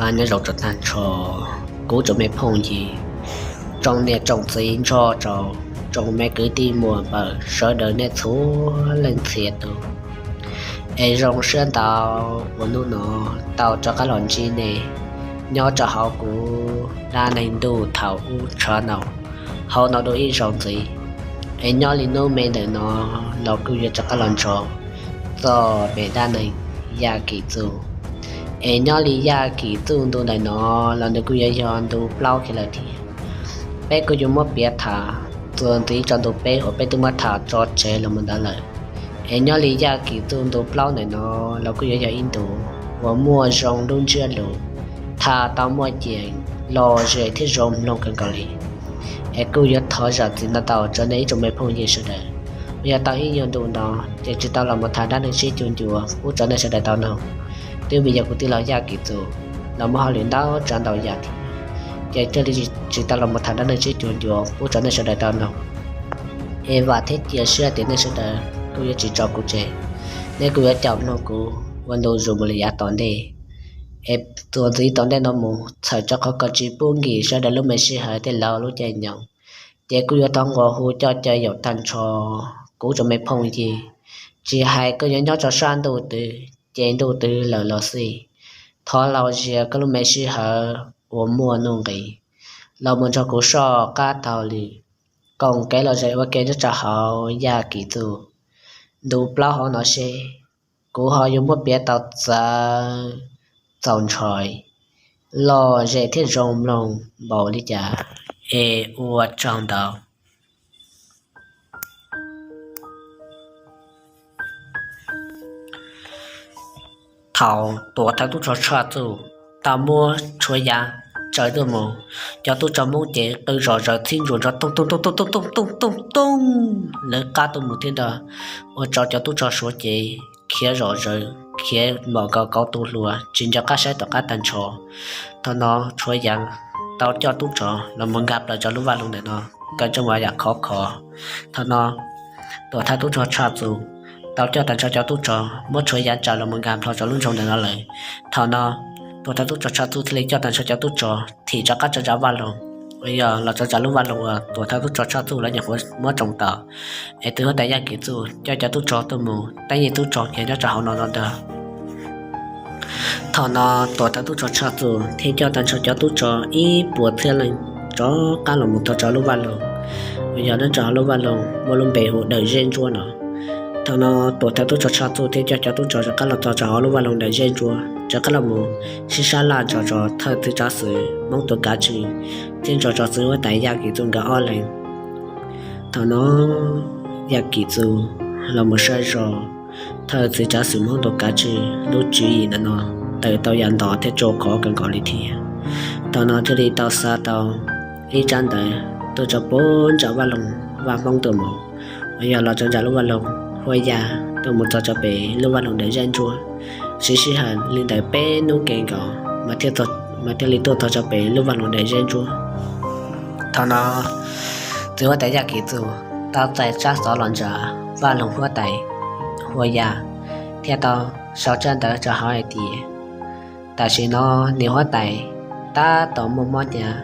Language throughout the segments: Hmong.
Nyob zoo rau tag nrho kuv tsoom me phooj ywg, tsoom niam tsoom txiv nrog rau tsoom me kwv tij muam npawg sawv daws nej txhua leej txhia tus. Es zoo siab ntau uas hnub no tau rov qab los ntsib nej nyob rau hauv kuv dab neeg ntuj thaum ub channel hauv no dua ib zaug ntxiv. Es nyob li hnub me ntawm no los kuj yuav rov qab los ntsoov txog pem dab neeg Yaj Kim Txuj. Es nyob li Yaj Kim Txuj ntu ntawm no los nws kuj yuav yog ntu plaub kiag lawm thiab. Peb kuj yuav muab piav tham txuas ntxiv rau ntu peb uas peb twb muab tham tso tseg los mus ntawd lawm. Es nyob li Yaj Kim Txuj ntu plaub ntawm no los kuj yuav yog ib ntu uas muaj zoo lub ntsiab lus, tham tau muaj ceem, lom zem thiab zoo mloog kawg nkaus li. Es kuj yuav thov zam txim ntau ntau rau nej ib tsoom me phooj ywg sawv daws uas yog tau ib nyuag ntu no ces tsis tau los mus tham dab neeg sib cuag ncua pub rau nej sawv daws tau mloog. Twb vim yog kuv tij laug Yaj Kim Txuj los muaj hauj lwm ntau tsav ntau yam thiab, ces thiaj li tsis tau los mus tham dab neeg sib cuag ncua pub rau nej sawv daws tau mloog. Es vam thiab cia siab tias nej sawv daws kuj yuav tsis tso kuv tseg, nej kuj yuav caum mloog kuv ua ntu zus mus li yav tom ntej. Es txuas ntxiv tom ntej no mus txhawm rau qhov kom tsis pub nkim sawv daws lub me sij hawm thiab lawv lub caij nyoog, ces kuj yuav thov nqua hu coj caw yaum tag nrho kuv tsoom me phooj ywg, tsis hais koj yuav nyob rau sab ntuj twg ces ntuj twg lawm los xij, thov laus zias koj lub me sij hawm uas muaj nuj nqis los mus nrog kuv soj qab taug lw, koom kev lom zem ua ke nyob rau hauv Yaj Kim Txuj ntu plaub hauv no seb kuv ho yuav muab piav tau txawv txaus ntshai, lom zem thiab zoo mloog npaum li cas. Es ua tsaug ntau. Thaum tuam thawj tub rog Tshaj Txuj tau muab Tshuav Yaj tsaws tuaj mus, cov tub rog Hmoob ces qw zom zaws txhib ntsuas nrov tooj tooj tooj tooj tooj tooj tooj tooj lawv qab tuaj mus thiab ntag, ua rau cov tub rog Suav ces khiav zom zaws khiav mom nkaus kauv tu hlua tsis nco qab saib tom qab tag nrho. Thaum no Tshuav Yaj tau coj tub rog los mus nkag plaws rau lub vaj loog ntawm no, nkawd tseem ua yam khov kho. Thaum no tuam thawj tub rog Tshaj Txuj tau coj tag nrho cov tub rog muab Tshuav Yaj tsaws los mus nkag plho rau lub nroog ntawm no lawm. Thaum no tuam thawj tub rog Tshaj Txuj thiaj li coj tag nrho cov tub rog thim rov qab rau nram vaj loog, uas yog los rau nram lub vaj loog uas tuam thawj tub rog Tshaj Txuj lawv nyuam qhuav muab tsoo tau. Es txiv huab tais Yaj Kim Txuj coj cov tub rog tuaj mus, teeb yeej tub rog khiav nyob rau hauv no no ntag. Thaum no tuam thawj tub rog Tshaj Txuj thiaj coj tag nrho cov tub rog ib puas txhiab leej rov qab los mus txog rau lub vaj loog, uas yog nyob rau hauv lub vaj loog muaj lub npe hu Dawm Zeb Ntsuab no. Thaum no tuam thawj tub rog Tshaj Txuj thiaj coj cov tub rog rov qab los txog rau hauv lub vaj loog Dawm Zeb Ntsuab, rov qab los mus sib sab laj nrog rau thawj txiv tsav xwm Hmoob Tuam Kav Tswj thiab nrog rau txiv huab tais Yaj Kim Txuj nkawd ob leeg. Thaum no Yaj Kim Txuj los mus saib zog thawj txiv tsav xwm Hmoob Tuam Kav Tswj lub tswv yim ntawm no tawm tau yam ntau thiab tsau qhov kawg nkaus li thiab. Thaum no thiaj li tau xa tau ib tsab ntawv tuaj rau puag nram vaj loog Vaj Hmoob tuaj mus, uas yog los rau nram lub vaj loog Huab Yaj tuaj mus txog rau pem lub vaj loog Dawm Zeb Ntsuab, siv sij hawm li ntawm peb hnub kev nkaus mas thiaj li tuaj txog rau pem lub vaj loog Dawm Zeb Ntsuab. Thaum no txiv huab tais Yaj Kim Txuj tau txais tsab xov los ntawm vaj loog huab tais Huab Yaj, thiaj tau sau tsab ntawv rau hauv hais tias, tam sim no niam huab tais tab tom muaj mob hnyav,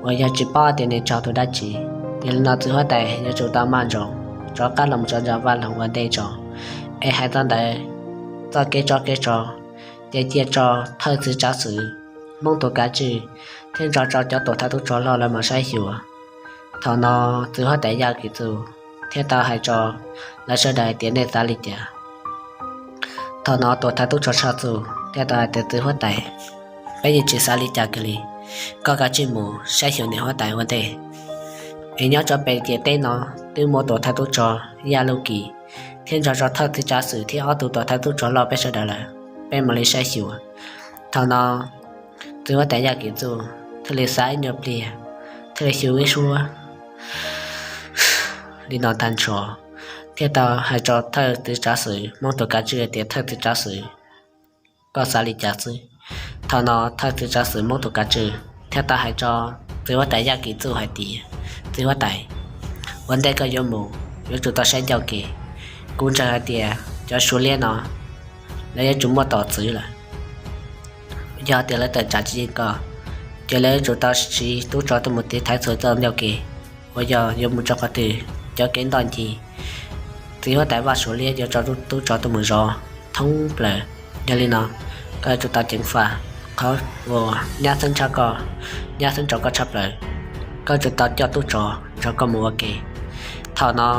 uas yog tsis paub tias nws raug tus dab tsi. Yog li no txiv huab tais yuav tsum tau maj nroos rov qab los mus rau nram vaj loog ua ntej tso, es hais txog ntawd txoj kev tsov kev rog ces cia rau thawj txiv tsav xwm Hmoob Tuam Kav Tswj thiab nrog rau cov tuam thawj tub rog loj lawv mam saib xyuas. Thaum no txiv huab tais Yaj Kim Txuj thiaj tau hais rau lawv sawv daws hais tias nej xav li cas? Thaum no tuam thawj tub rog Tshaj Txuj thiaj tau hais tias txiv huab tais, peb yeej tsis xav li cas kiag li, koj kav tsij mus saib xyuas niam huab tais ua ntej. Es nyob rau pem ciam teb no twb muaj tuam thawj tub rog Yaj Luj Kim thiab nrog rau thawj txiv tsav xwm thiab ob tug tuam thawj tub rog loj peb sawv daws lawm, peb mam li saib xyuas. Thaum no txiv huab tais Yaj Kim Txuj thiaj li xav ib nyuag pliag, thiaj li xyu ib suab li no tag nrho, thiaj tau hais rau thawj txiv tsav xwm Hmoob Tuam Kav Tswj tias thawj txiv tsav xwm, koj xav li cas xwb? Thaum no thawj txiv tsav xwm Hmoob Tuam Kav Tswj thiaj tau hais rau txiv huab tais Yaj Kim Txuj hais tias, txiv huab tais, ua ntej koj yuav mus yuav tsum tau saib ncauj kev. Kuv ntseeg hais tias cov Suav liab no lawv yuav tsum muaj tos txwv lawm. Yog tias lawv tawm tsam tsis yeej koj, ces lawv yuav tsum tau siv tub rog tuaj mus tiv thaiv txhua txoj ncauj kev uas yog yuav mus rau qhov twg, cov kev ntoj ncig. Txiv huab tais Vaj Suav Liab yuav tso tub rog tuaj mus zov thoob plaws. Yog li no, koj yuav tsum tau ceev faj qhov uas nyab xeeb tshaj koj, nyab xeeb tso koj tshaj plaws. Koj yuav tsum tau coj tub rog nrog koj mus ua ke. Thaum no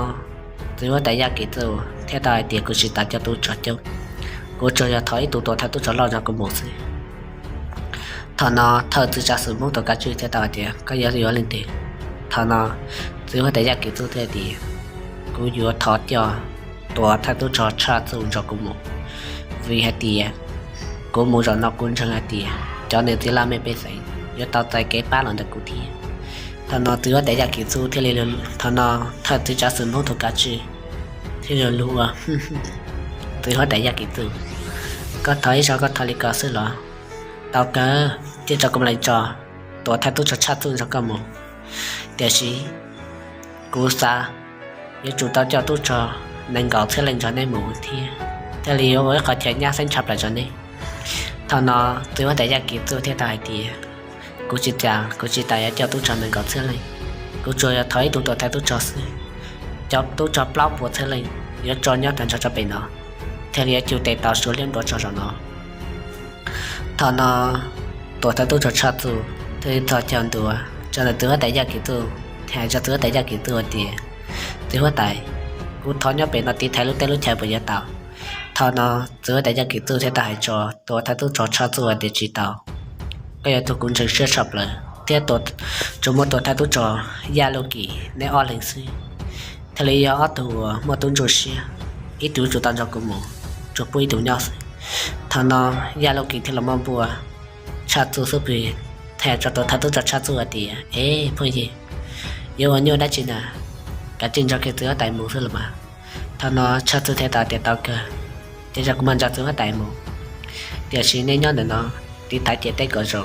txiv huab tais Yaj Kim Txuj thiaj tau hais tias, Kuv tsis tas coj tub rog coob, kuv tsuas yog thov ib tug tuam thawj tub rog loj nrog kuv mus xwb. Thaum no thawj txiv tsav xwm Hmoob Tuam Kav Tswj thiaj tau hais tias, Koj yuav yuav leej twg? Thaum no txiv huab tais Yaj Kim Txuj thiaj tias, Kuv yuav thov coj tuam thawj tub rog Tshaj Txuj nrog kuv mus, vim hais tias kuv mus zaum no kuv ntseeg hais tias cov niam txiv laj mej pej xeem yuav tau txais kev pab los ntawm kuv thiab. Thaum no txiv huab tais Yaj Kim Txuj thiaj li, thaum no thawj txiv tsav xwm Hmoob Tuam Kav Tswj thiaj li lug ua, Txiv huab tais Yaj Kim Txuj, koj thov ib zaug koj thov li ko xwb los? Tau kawg, thiaj tso kuv mam li tso tuam thawj tub rog Tshaj Txuj nrog koj mus. Tiam sis kuv xav yuav tsum tau coj tub rog nees nkaum txhiab leej nrog neb mus thiab, thiaj li yuav ua ib qho chaw nyab xeeb tshaj plaws rau neb. Thaum no txiv huab tais Yaj Kim Txuj thiaj tau hais tias, Kuv tsis tas, kuv tsis tas yuav coj tub rog nees nkaum txhiab leej. Kuv tsuas yog thov ib tug tuam thawj tub rog xwb. Cov tub rog plaub puas txhiab leej yuav tso nyob tag nrho rau pem no, thiaj li yuav cug tes taus Suav Liab ntua rog zaum no. Thaum no tuam thawj tub rog Tshaj Txuj thiaj li txhos caug ntua rau ntawm txiv huab tais Yaj Kim Txuj, thiaj hais rau txiv huab tais Yaj Kim Txuj hais tias, Txiv huab tais, kuv thov nyob pem no tiv thaiv lub teb lub chaw puas yuav tau? Thaum no txiv huab tais Yaj Kim Txuj thiaj tau hais rau tuam thawj tub rog Tshaj Txuj hais tias, Tsis tau. Koj yog tus kuv ntseeg siab tshaj plaws thiab tsuas muaj tuam thawj tub rog Yaj Luj Kim neb ob leeg xwb, thiaj li yog ob tug uas muaj tub ntsuj siab, ib tug yuav tsum tau nrog kuv mus, tsuas pub ib tug nyob xwb. Thaum no Yaj Luj Kim thiaj los muab npuaj Tshaj Txuj xub pwg, thiaj hais rau tuam thawj tub rog Tshaj Txuj hais tias, Es phooj ywg, yuav ua nyuaj dab tsi na, kav tsij nrog kiag txiv huab tais mus xwb los mas. Thaum no Tshaj Txuj thiaj tau tias, Tau kawg, ces kuv mam nrog txiv huab tais mus. Tiam sis nej nyob ntawm no tiv thaiv ciam teb kom zoo.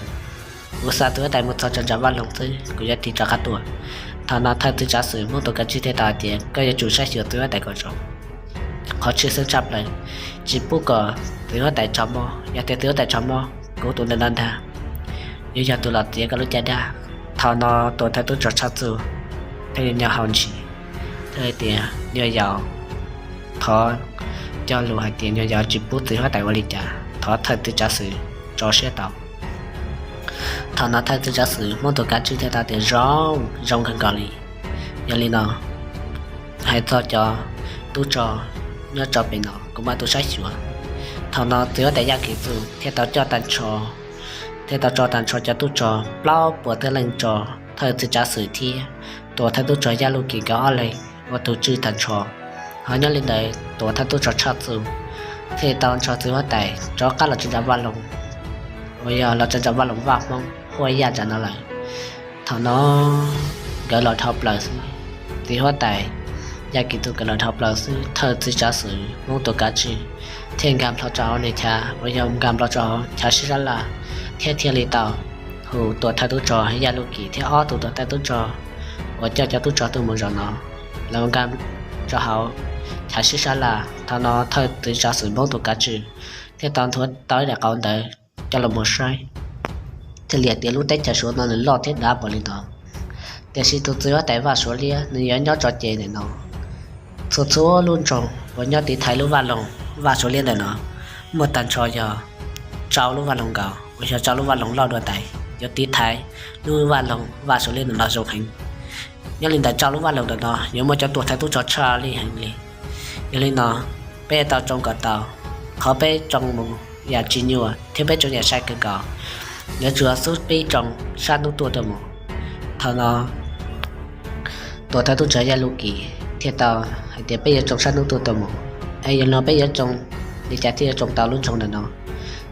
Kuv xa txiv huab tais mus txog rau nram vaj loog xwb kuv yuav tig rov qab tuaj. Thaum no thawj txiv tsav xwm Hmoob Tuam Kav Tswj thiaj tau hais tias, Koj yuav tsum saib xyuas txiv huab tais kom zoo. Qhov tshwj xeeb tshaj plaws, tsis pub kom txiv huab tais raug mob. Yog tias txiv huab tais raug mob, kuv tus ntawm no ntag yuav yog tus los txiav koj lub caj dab. Thaum no tuam thawj tub rog Tshaj Txuj thiaj li nyo hau ntshis, thiaj hais tias, Nyuam yaus, thov cog lus hais tias nyuam yaus tsis pub txiv huab tais ua li cas, thov thawj txiv tsav xwm tso siab tau. Thaum no thawj txiv tsav xwm Hmoob Tuam Kav Tswj thiaj tau tias, Zoo, zoo kawg nkaus li. Yog li no, hais txog cov tub rog nyob rau pem no kuv mam tuaj saib xyuas. Thaum no txiv huab tais Yaj Kim Txuj thiaj tau coj tag nrho, thiaj tau tso tag nrho cov tub rog plaub puas txhiab leej rau thawj txiv tsav xwm thiab tuam thawj tub rog Yaj Luj Kim nkawd ob leeg ua tus tswj tag nrho. Ho nyob li ntawd tuam thawj tub rog Tshaj Txuj thiaj tau nrog txiv huab tais rov qab los rau nram vaj loog, uas yog los rau nram vaj loog Vaj Hmoob Huaj Yaj nram no lawm. Thaum no nkawd los dhau plaws xwb, txiv huab tais Yaj Kim Txuj nkawd los dhau plaws xwb, thawj txiv tsav xwm Hmoob Tuam Kav Tswj thiaj nkag nplho rau hauv nws chav, uas yog nkag nplho rau hauv chav sib sab laj, thiab thiaj li tau hu tuam thawj tub rog Yaj Luj Kim thiab ob tug tuam thawj tub rog uas coj cov tub rog tuaj mus zaum no los nkag rau hauv chav sib sab laj. Thaum no thawj txiv tsav xwm Hmoob Tuam Kav Tswj thiaj tau nthuav tau ib daim qauv ntawv coj los mus saib, thiaj li hais tias lub teb chaws Suav no nws loj thiab dav npaum li no, tiam sis tus txiv huab tais Vaj Suav Liab nws yuav nyob tso ces ntawm no. Txhua txhua lub nroog uas nyob tiv thaiv lub vaj loog Vaj Suav Liab ntawm no muaj tag nrho yog rau lub vaj loog nkaus, uas yog rau lub vaj loog loj dua ntais, yuav tiv thaiv lub vaj loog Vaj Suav Liab ntawm no zoo heev. Nyob li ntawm rau lub vaj loog ntawm no yuav muaj cov tuam thawj tub rog tshaj lij heev li. Yog li no, peb yuav tau tsoo kom tau. Qhov peb tsoo mus yam tsis nyuaj thiab peb tsoo yam sai kawg nkaus, yuav tsum xub peb tsoo sab hnub tuaj tuaj mus. Thaum no tuam thawj tub rog Yaj Luj Kim thiaj tau hais tias peb yuav tsoo sab hnub tuaj tuaj mus, es yog li no peb yuav tsoo li cas thiaj yuav tsoo tau lub nroog ntawm no?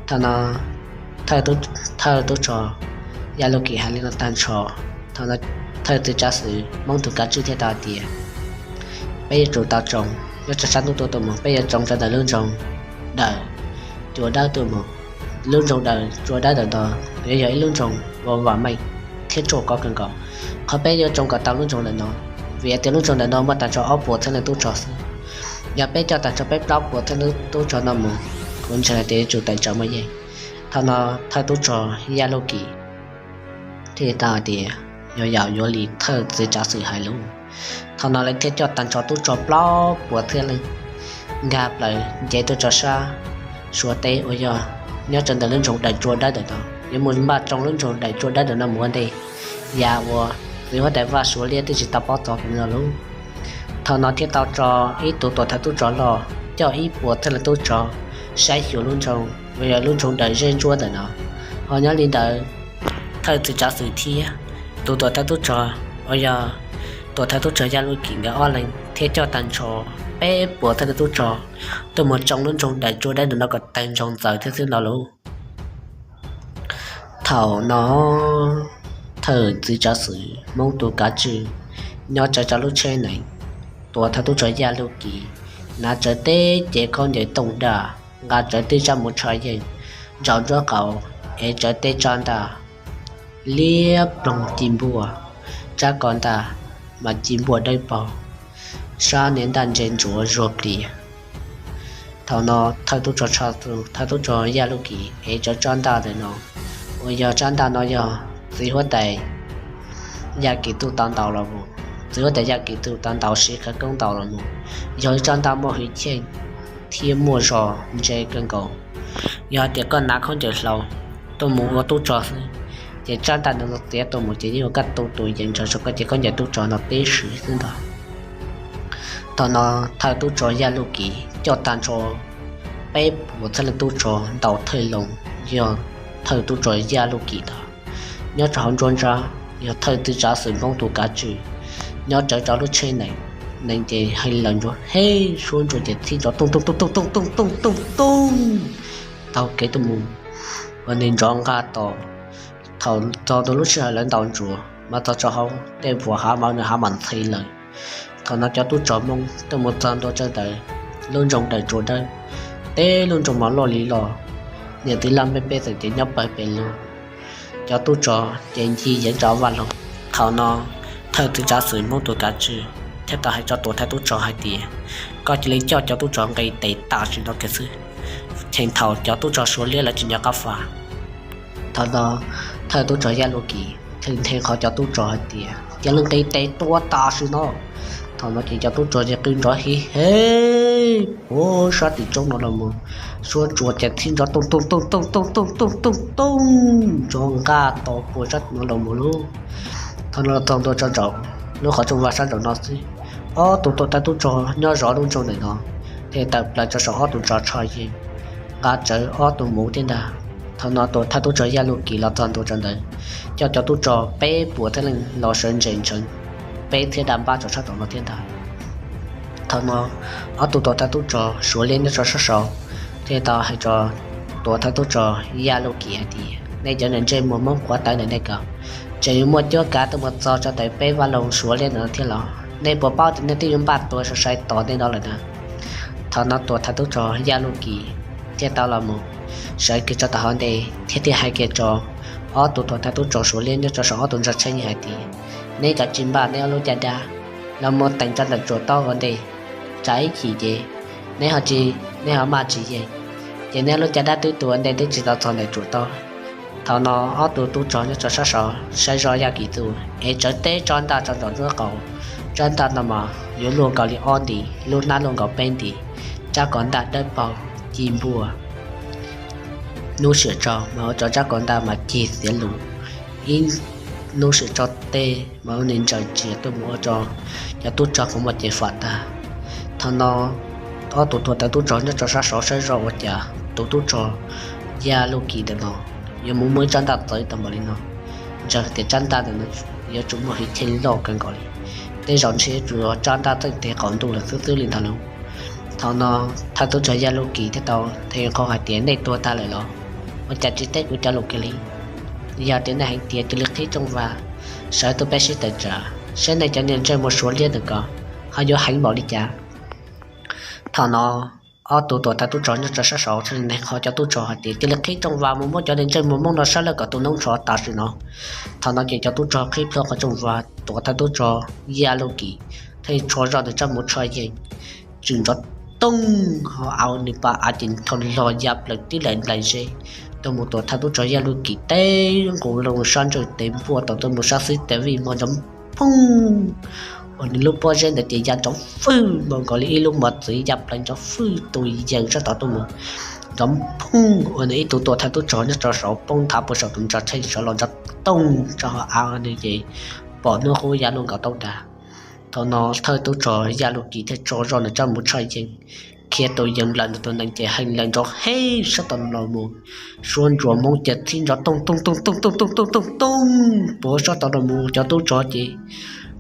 Thaum no thawj tub rog Yaj Luj Kim hais li no tag nrho, thaum no thawj txiv tsav xwm Hmoob Tuam Kav Tswj thiaj tau hais tias peb yuav tsum tau tsoo, yuav tsoo sab hnub tuaj tuaj mus, peb yuav tsoo rau ntawm lub nroog Daws Tsua Dawb tuaj mus. Lub nroog Daws Tsua Dawb ntawm no yuav yog ib lub nroog uas vam meej thiab ruaj khov kawg nkaus. Qhov peb yuav tsoo kom tau lub nroog ntawm no, vim hais tias lub nroog ntawm no muaj tag nrho ob puas txhiab leej tub rog xwb. Yog peb coj tag nrho peb plaub puas txhiab leej tub rog no mus, kuv ntseeg hais tias yuav tsum tawm tsam muaj yeej. Thaum no thawj tub rog Yaj Luj Kim thiaj tau hais tias, yog yam yuav li thawj txiv tsav xwm hais lauj. Thaum no lawv thiaj coj tag nrho tub rog plaub puas txhiab leej nkag plaws nce tuaj rau sab Suav teb uas yog nyob rau ntawm lub nroog Dawm Tsua Dawb ntawm no, yuav mus npaj tsoo lub nroog Dawm Tsua Dawb ntawm no mus ua ntej, yam uas txiv huab tais vaj Suav Liab twb tsis tau paub txog li no lauj. Thaum no thiaj tau tso ib tug tuam thawj tub rog los coj ib puas txhiab leej tub rog saib xyuas lub nroog uas yog lub nroog Dawm Zeb Ntsuab ntawm no. Ho nyob li ntawd, thawj txiv tsav xwm thiab tus tuam thawj tub rog uas yog tuam thawj tub rog Yaj Luj Kim nkawd ob leeg thiaj coj tag nrho peb puas txhiab leej tub rog tuaj mus tsoo lub nroog Dawm Tsua Dawb ntawm no kom tawg ntsoog ntxaws thiab xwb no lauj. Thaum no thawj txiv tsav xwm Hmoob tus kav tswj nyob tsawv rau lub tsheb nees, tuam thawj tub rog Yaj Luj Kim hnav tsawv teb cev khaub ncaws tooj daj, nqa tsawv tib tsab mus tsho yeej, nraum nruab qaum ev tsawv teb tsab ntaj liab ploog ci npuaj, tsab ko ntaj mas ci npuaj dawb paug, sab niag ntaj ntse ntsuav zuag plias. Thaum no thawj tub rog, thawj tub rog Yaj Luj Kim ev tsawv tsab ntaj ntawm no, uas yog tsab ntaj no yog txiv huab tais Yaj Kim Txuj tau ntaus los mus. Txiv huab tais Yaj Kim Txuj tau ntaus siv khawv koob ntaus los mus, yog ib tsab ntaj muaj hwj chim thiab muaj zog ntse kawg nkaus. Yog hais tias koj hnav khaub ncaws hlau tuaj mus ua tub rog xwb, ces tsab ntaj ntawd no txiav tuaj mus ces yeej ua koj tu tus yees nrog rau koj cev khaub ncaws tub rog no tib si xwb ntag. Thaum no thawj tub rog Yaj Luj Kim coj tag nrho peb puas txhiab leej tub rog ntaus thawj loo, yog thawj tub rog Yaj Luj Kim ntag, nyob rau hauv nruab nrab, yog thawj txiv tsav xwm Hmoob tus kav tswj nyob tsawv rau lub tsheb nees, nees ces hee laws ntsuav hej suab ntsuav ces txhib ntsoov tooj tooj tooj tooj tooj tooj tooj tooj taug kev tuaj mus ua nws nrov nqaj tos. Thaum txog ntua lub sij hawm lawv ntaus ntsuav mas txog rau hauv tej vuas hav mas nws hav mam ntxhi lawm. Thaum no cov tub rog Hmoob tuaj mus txog ntua rau ntawm lub nroog Dawm Tsua Dawb, teb lub nroog mas loj li loj, niam txiv laj mej pej xeem ces nyob pawg pes lug, cov tub rog ces ncig yeev rau vaj loog. Thaum no thawj txiv tsav xwm Hmoob tus kav tswj thiaj tau hais rau tuam thawj tub rog hais tias, koj cia li coj cov tub rog nqis tes tam sim no kiag xwb, cheem thaum cov tub rog Suav Liab lawv tsis nco qab faj. Thaum no thawj tub rog Yaj Luj Kim thiaj nthe qhov cov tub rog hais tias, cia li nqis tes tua tam sim no. Thaum no ces cov tub rog ces qw nrov hiv hev puag sab tim roob no los mus, suab ntsuav ces txhib ntsoov tooj tooj tooj tooj tooj tooj tooj tooj tooj nrov nqaj tos puag sab tim no los mus lauj. Thaum no los txog ntua rau nraum lub qhov rooj vag sab nraum no xwb, ob tug tuam thawj tub rog nyob zov lub nroog ntawm no thiaj tawm plaws rau saum ob tug ntsa tsho yeej, nqa tsawv ob tug muv thiab ntag. Thaum no tuam thawj tub rog Yaj Luj Kim los txog ntua rau ntawd, coj cov tub rog peb puas txhiab leej los sawv ntsees ntsees peb txhiab daj npab rau sab tom no thiab ntag. Thaum no ob tug tuam thawj tub rog Suav Liab nyob rau sab saud thiaj tau hais rau tuam thawj tub rog Yaj Luj Kim hais tias, nej cov niag ntsej muag Hmoob quav tawv ntawm nej ko, tseem yuav muaj cuab kav tuaj mus txog rau ntawm peb vaj loog Suav Liab ntawm no thiab los? Nej puas paub tias nej twb yuav npaj tua sai sai tos nej no lawm na? Thaum no tuam thawj tub rog Yaj Luj Kim thiaj tau los mus sawv kiag rau tom hauv ntej thiab thiaj hais kiag rau ob tug tuam thawj tub rog Suav Liab nyob rau saum ob tug ntsa tsheb yeej hais tias, neb kav tsij npaj neb ob lub caj dab los mus teem rau ntawm tsuas taub ua ntej, tsam ib chim ces neb ho tsis, neb ho maj tsis yeej, ces neb ob lub caj dab twb tu ua ntej twb tsis tau txog ntawm tsuas taub. Thaum no ob tug tub rog nyob rau sab saud saib zoj Yaj Kim Txuj es tsawv teb tsab ntaj rau nraum nruab qaum, tsab ntaj no mas yuav luaj nkaus li ob nti, lub hnab luaj nkaus peb nti, tsab ko ntaj dawb paug ci npuaj. Hnub sim tso mas ua rau tsab ko ntaj mas cig xiav lus, ib hnub sim tso tej mas ua nws ntsaws tsias tuaj mus ua rau cov tub rog qhov muag ces fam tag. Thaum no ob tug tuam thawj tub rog nyob rau sab saud saib zoj ua cas tus tub rog Yaj Luj Kim ntawm no yuav mus muaj ib tsab ntaj txawv tau npaum li no, ntseeg tias tsab ntaj ntawm no yuav tsum muaj hwj chim loj kawg nkaus li, tej zaum ntshe yuav tsum yog tsab ntaj txeej tes qaum ntuj lawm xwb xwb li ntag lauj. Thaum no thawj tub rog Yaj Luj Kim thiaj tau nthe qhov hais tias, nej tuag tag lawm los? Ua cas tsis teb kuv cov lus kiag li? Yog tias nej heev tiag cia li qhib rooj vag sawv tuaj peb sib tawm tsam saib nej cov niag ntsej muag Suav Liab ntawm ko ho yuav heev npaum li cas. Thaum no ob tug tuam thawj tub rog nyob rau sab saud thiaj li nthe qhov cov tub rog hais tias, cia li qhib rooj vag mus muab cov niag ntsej muag Hmoob no sab lawj kom tu noob nrho tam sim no. Thaum no ces cov tub rog qhib plhuav qhov rooj vag, tuam thawj tub rog Yaj Luj Kim thiaj tshua zoj nws tsab muv tsho yeej, tswm nrov tooj ho au nws pa av ces nrho log ya plaws tib lawm nplaim zeb, tuaj mus tuam thawj tub rog Yaj Luj Kim teb nqus loo sab ntswg tes npuaj tau tuaj mus sab xib tes vij npog nrov phooj, uas nws lub pob zeb ntawd ces ya nrov fwj npaum nkaus li ib lub mos txwv ya plaws nrov fwj tus yees sab tod tuaj mus nrov phooj, uas nws ib tug tuam thawj tub rog nyob rau saud poob nthav puag saum tus ntsa tsheej saud los nrov toog rau hauv av nws ces pom hnub qub ya luaj nkaus taub dag. Thaum no thawj tub rog Yaj Luj Kim thiaj tso zog nws rab mus tshaj yees, khiav tus yees lawm nws tus nees ces heev lawm nrov hej sab tod los mus, suab ntsuas hmoov cia txhib nrov tooj tooj tooj tooj tooj tooj tooj tooj tooj puag sab tod los mus cov tub rog ces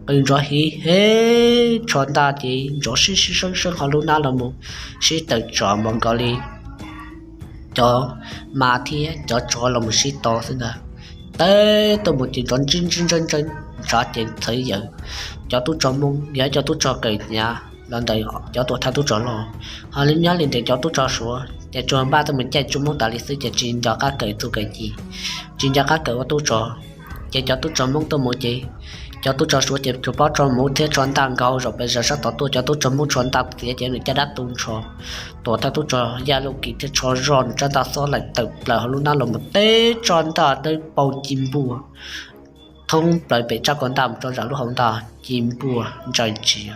qw nrov hiv hev, tsho ntaj ces nrov sib sib seeb seeb hauv lub hnab los mus, sib tawm tsam npaum nkaus li cov ma thiab cov tsov los mus sib tos xwb ntag. Teb tuaj mus ces nrov ntswb ntswb ntswb ntswb, ntshav ces txhawv yaws. Cov tub rog Hmoob yog cov tub rog kawm hnyav los ntawm cov tuam thawj tub rog Lauj, ho li nyob li ntawm cov tub rog Suav ces tsuas npaj tuaj mus caij tsuj Hmoob tas li xwb ces tsis nco qab kawm txuj kawm ci, tsis nco qab kawm ua tub rog. Ces cov tub rog Hmoob tuaj mus ces cov tub rog Suav ces tsuas paub tso hmoov thiab tsho ntaj nkaug zaum pes zaws sab tod tuaj, cov tub rog Hmoob tsho ntaj txiav ces nws caj dab tu nrho. Tuam thawj tub rog Yaj Luj Kim thiaj tso zog nws tsab ntaj xob laim tawm plaws hauv lub hnab los mus teb tsho ntaj dawb paug ci npuaj thoob plaws pem tsab ko ntaj mus rau zam lub hauv ntaj ci npuaj ntsais ntsia.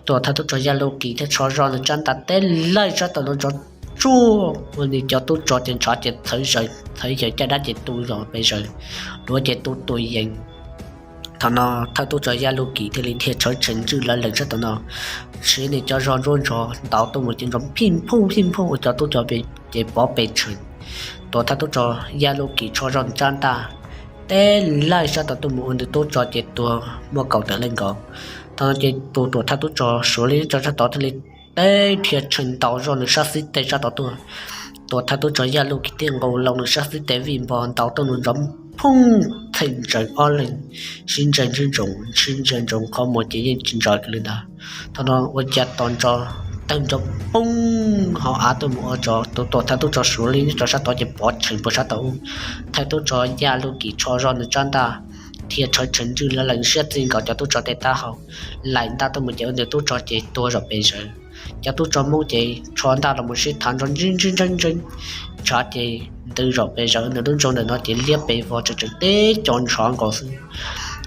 Tuam thawj tub rog Yaj Luj Kim thiaj tso zog nws tsab ntaj teb laij sab tod los nrov tsuag ua nws cov tub rog ces ntshav ces txhawv yaws, txhawv yaws caj dab ces tu zog pes zaws, duav ces tu tus yees. Thaum no thawj tub rog Yaj Luj Kim thiaj li dhia tshawv tshee ntswj lawv lees sab tod no, siv nws cov zog ntsuab ntsho ntaus tuaj mus ces nrov phij phooj phij phooj ua cov tub rog ces pov pes tshee. Tuam thawj tub rog Yaj Luj Kim tso zog nws tsab ntaj teb laij sab tod tuaj mus ua nws tub rog ces tuag muaj kaum tawm leej nkaus. Thaum no ces tus tuam thawj tub rog Suav li rau sab tod thiaj li teb dhia tshee ntaus zog nws sab xib teg sab tod tuaj. Tuam thawj tub rog Yaj Luj Kim thiaj nqus loo nws sab xib teg vij npog ntaus tuaj mus nrov phooj, txheem ntsees ob leeg sib ntsia ntsoov, sib ntsia ntsoov qhov muag ces yeej tsis ntsaws kiag li ntag. Thaum no ua cas tos ntsoov tawg nrov poob hauv av tuaj mus ua rau tus tuam thawj tub rog Suav li nyob rau sab tod ces pov tshee puag sab tod ub. Thawj tub rog Yaj Luj Kim tso zog nws tsab ntaj dhia tshawv tshee ntswj lawv lees siab txij nkaus cov tub rog tej taub hau, laim ntaj tuaj mus ces ua nws tub rog ces tuag zom pes zaws. Cov tub rog Hmoob ces tsho ntaj los mus sib thav nrov ntswb ntswb ntswb ntswb, ntshav ces ntws zom pes zaws, nws lub nroog ntawm no ces liab pes vog tseem tseem teb co ntshav nkaus xwb.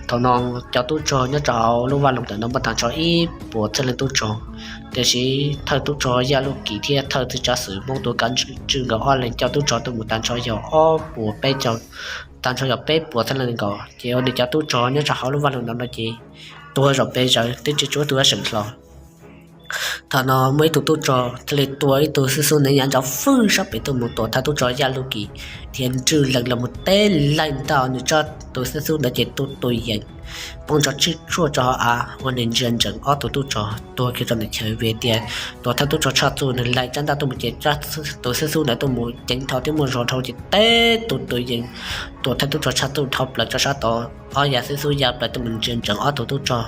Thaum no cov tub rog nyob rau hauv lub vaj loog ntawm no muaj tag nrho ib puas txhiab leej tub rog, tiam sis thawj tub rog Yaj Luj Kim thiab thawj txiv tsav xwm Hmoob tus kav tswj nkawd ob leeg coj tub rog tuaj mus tag nrho yog ob puas peb caug, tag nrho yog peb puas txhiab leej nkaus. Ces ua nws cov tub rog nyob rau hauv lub vaj loog ntawm no ces tuag zom pes zaws twb tsis tshuav tus seem hlo. Thaum no muaj ib tug tub rog thiaj li tua ib tug xib xub neev yav nrov fwj sab pem tuaj mus, tuam thawj tub rog Yaj Luj Kim dhia ntswj lees los mus teb laij ntaj nws tsab tus xib xub ntawd ces tu tus yees poob nrov tsib tsuaj rau hauv av ua nws ntsia ntsees ob tug tub rog tuag kiag rau ntawm chaw. Vim tias tuam thawj tub rog Tshaj Txuj nws laim tsab ntaj tuaj mus ces tus xib xub ntawd tuaj mus ceev dhau thiab muaj zog dhau ces teb tu tus yees, tuam thawj tub rog Tshaj Txuj dhau plaws rau sab tod, ob yav xib xub ya plaws tuaj mus ntsia ntsees ob tug tub rog,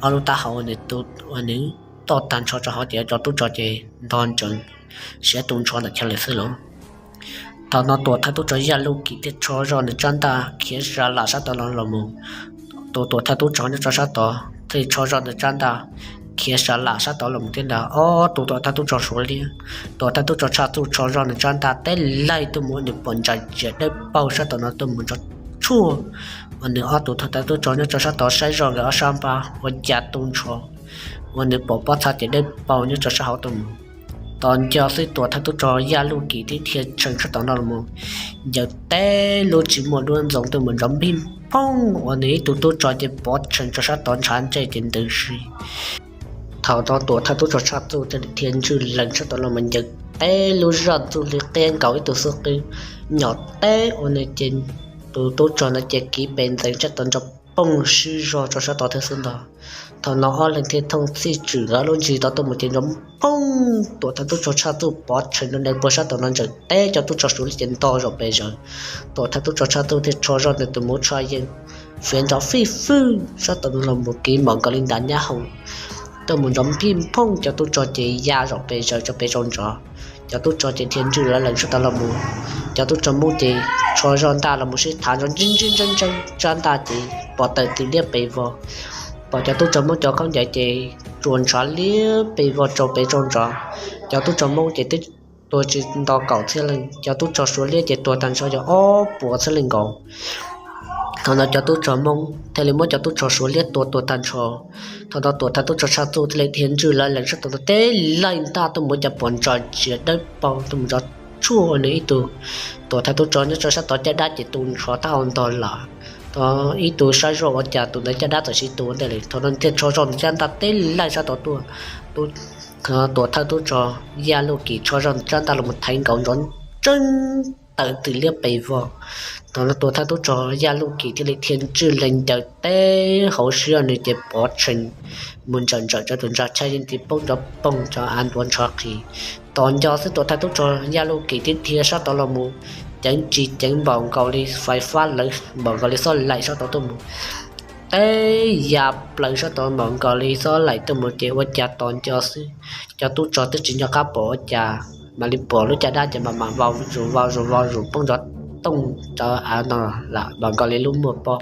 ob lub taub hau ua nws toj tag nrho rau hauv ces cov tub rog ces ntog ntsees siav tu nrho ntawm chaw lawm xwb lauj. Thaum no tuam thawj tub rog Yaj Luj Kim thiaj rho zog nws tsab ntaj khiav sa lam sab tod los los mus. Tus tuam thawj tub rog nyob rau sab tod thiaj li rho zog nws tsab ntaj khiav sa lam sab tod los mus thiab ntag. Ob tug tuam thawj tub rog Suav liab, tuam thawj tub rog Tshaj Txuj rho zog nws tsab ntaj teb laij tuaj mus ua nws puas ntsaim tsiam dawb paug sab tod no tuaj mus nrov tshuaj, ua nws ob tug tuam thawj tub rog nyob rau sab tod saib zog nkawd ob sab npab ua cas tu nrho, ua nws pom pob txha ces dawb paug nyob rau sab hauv tuaj mus. Tos nco xwb tuam thawj tub rog Yaj Luj Kim thiaj dhia tshee sab tod no los mus, ncaws teb lub tsis muaj duab ntxoov tuaj mus nrov npij phooj, ua nws ib tug tub rog ces pov tshee rau sab tod ntshav ntsej ces ntws si. Thaum no tuam thawj tub rog Tshaj Txuj thiaj li dhia ntswj lees sab tod los mus ncaws teb lub zaj ntxuj li qiab nkaus ib tug xub qwb, nyom teb ua nws ces tus tub rog ntawd ces kiv pes ntxeev sab tod nrov phooj sib zog rau sab tod thiab xwb ntag. Thaum no ob leeg thiaj thooj txhij tswm nkawd lub ntsig tod tuaj mus ces nrov phooj, tuam thawj tub rog Tshaj Txuj pov tshee nrov nrees puag sab tod no ncaws teb cov tub rog Suav li ces ntog zom pes zaws. Tuam thawj tub rog Tshaj Txuj thiaj rho zog nws tus muv tsho yees fiav nrov fij fwj sab tod los mus kiv npaum nkaus li ntas nyab hoom tuaj mus nrov npij phooj, cov tub rog ces ya zom pes zaws rau pem rau nrov. Cov tub rog ces dhia ntswj lawv lees sab tod los mus. Cov tub rog Hmoob ces rho zog ntaj los mus sib thav nrov ntswb ntswb ntswb ntswb, tsab ntaj ces pov tawm ti liab pes vog. Pom cov tub rog Hmoob cov khaub ncaws ces tsuas ntshav liab pes vog rau pem rau nrov. Cov tub rog Hmoob ces twb tuag tsis nto kaum txhiab leej, cov tub rog Suav liab ces tuag tag nrho yog ob puas txhiab leej nkaus. Thaum no cov tub rog Hmoob thiaj li muab cov tub rog Suav liab tua tuag tag nrho. Thaum no tuam thawj tub rog Tshaj Txuj thiaj li dhia ntswj lawv lees sab tod teb laij ntaj tuaj mus cov pos ntsa tsiav dawb paug tuaj mus nrov tsuag nws ib tug. Tuam thawj tub rog nyob rau sab tod caj dab ces tu nrho taub hau ntog lawm. Thaum ib tug saib zoj ua cas tus ntawd caj dab txawm sib tu ntej li, thaum no thiaj rho zoj rab ntaj teb laij sab tod tuaj. Tuam thawj tub rog Yaj Luj Kim rho zoj rab ntaj los thaiv nkaus nrov ntseeb tawm txim liab pes vog. Thaum no tuam thawj tub rog Yaj Luj Kim thiaj li dhia ntswj lees ncaws teb hauv siab nws ces pov tshee mus ntsawm ntsawm rau tus ntsa tshaj yeej tis poob nrov poog rau av ntuav ntsho qis. Tos nco xwb tuam thawj tub rog Yaj Luj Kim thiaj dhia sab tod los mus ceev tsis ceev npaum nkaus li fais fab lawv npaum nkaus li xob laim sab tod tuaj mus. Teb ya plaws sab tod npaum nkaus li xob laim tuaj mus ces ua cas tos nco xwb cov tub rog twb tsis nco qab pom ua cas mam li pom lub caj dab ces mam mam vau zus vau zus vau zus poob nrov tooj rau av no lam npaum nkaus li lub muaj pob.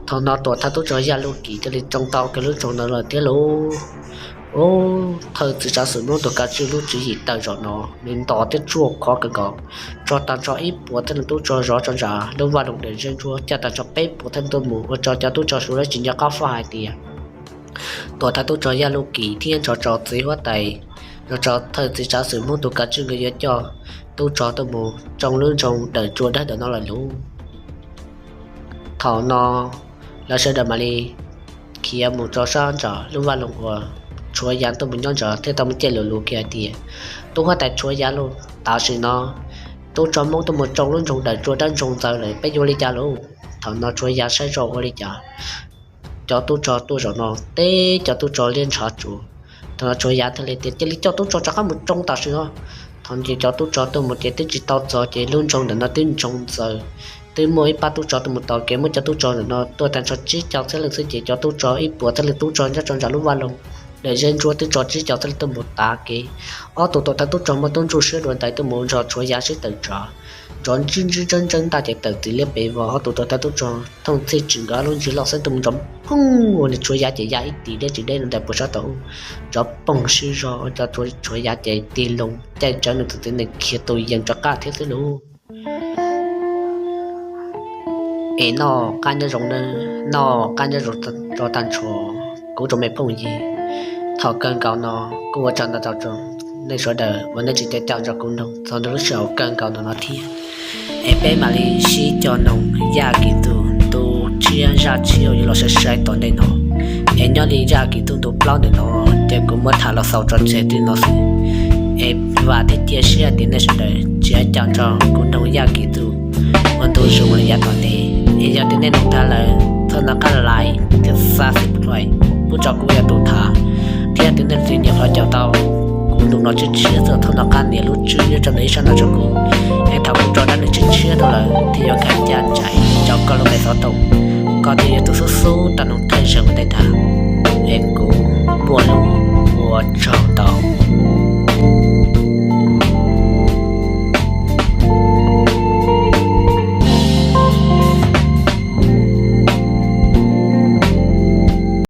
Thaum no tuam thawj tub rog Yaj Luj Kim thiaj li tsoo tau kiag lub nroog ntawd lawm thiab lauj. Ub, thawj txiv tsav xwm Hmoob tus kav tswj lub tswv yim tawm zaum no nws nto thiab tsuaj khov kawg nkaus, tso tag nrho ib puas txhiab leej tub rog zov rau ntawm lub vaj loog Dawm Zeb Ntsuab, coj tag nrho peb puas txhiab leej tuaj mus ua rau cov tub rog Suav lawv tsis nco qab faj hais tias tuam thawj tub rog Yaj Luj Kim thiab nrog rau txiv huab tais, nrog rau thawj txiv tsav xwm Hmoob tus kav tswj nkawd yuav coj tub rog tuaj mus tsoo lub nroog Dawm Tsua Dawb ntawm no lawm lauj. Thaum no lawv sawv daws mam li khiav mus rau sab ntawm lub vaj loog uas Tshuav Yav tuaj mus nyob ntawd thiab tau mus caij lus lus kiag hais tias, Tub huab tais Tshuav Yav lauj, tam sim no tub rog Hmoob tuaj mus tsoo lub nroog Dawm Tsua Dawb ntsoog ntxaws lawm, peb yuav li cas lauj? Thaum no Tshuav Yav saib zoj ua li cas cov tub rog tuaj zaum no teb cov tub rog liab ntshav tsuas. Thaum no Tshuav Yav thiaj li tias, Cia li coj tub rog rov qab mus tsoo tam sim no. Thaum no ces cov tub rog tuaj mus ces twb tsis tau txog ces lub nroog ntawm no twb ntsoog ntxaws. Twb muaj ib pab tub rog tuaj mus tos kev muab cov tub rog ntawm no tuaj tag nrho tsib caug txhiab leej xwb ces cov tub rog ib puas txhiab leej tub rog nyob rau ntawm lub vaj loog Dawm Zeb Ntsuab twb tso tsib caug txhiab leej tuaj mus tav kev. Ob tug tuam thawj tub rog muaj tub ntsuj siab dua ntais tuaj mus nrog Tshuav Yav sib tawm tsam, nrov ntswb ntswb ntseeb ntseeb ntaj ces tawm txim liab pes vog. Ob tug tuam thawj tub rog thooj txhij tsim nkawd lub ntsig loj xeeb tuaj mus nrov poog ua rau Tshuav Yav ces ya ib tis deb tsis deb ntawm puag sab tod ub, nrov poog sib zog ua rau Tshuav Yav ces tig loo caij tsawv nws tus txiv nees khiav tus yees rov qab thiab xwb lauj. Es noj qab nyob zoo, noj qab nyob zoo rau tag nrho kuv tus me phooj ywg. Thaum kawg nkaus no kuj ua tsaug ntau rau nej sawv daws uas nej tseem caum nrog kuv mloog txog ntua lub sij hawm kawg nkaus ntawm no thiab. Es peb mam li sib cog noog Yaj Kim Txuj ntu tshiab zaj tshiab yuav los sai sai tom ntej no. Es nyob li Yaj Kim Txuj ntu plaub ntawm no ces kuv muab tham los xaus tso tseg li no xwb. Es vam thiab cia siab tias nej sawv daws tseem caum nrog kuv mloog Yaj Kim Txuj ua ntu zus li yav tom ntej. Es yog tias nej mloog tag lawm txhob nco qab like thiab subscribe pub rau kuv yog tus tham. Thiab yog tias nej leej twg nyiam los caum tau kuv ntu no tshiab tshiab xwb txhob nco qab nias lub tswb nyob rau ntawm ib sab no rau kuv. Es thaum kuv tso dab neeg tshiab tshiab tuaj lawm thiaj yuav nkag ncaj nraim rau koj lub me xov tooj, koj thiaj yog tus xub xub tau noog thawj zaug kuv tej ntawd. Es kuv muaj lus ua tsaug ntau.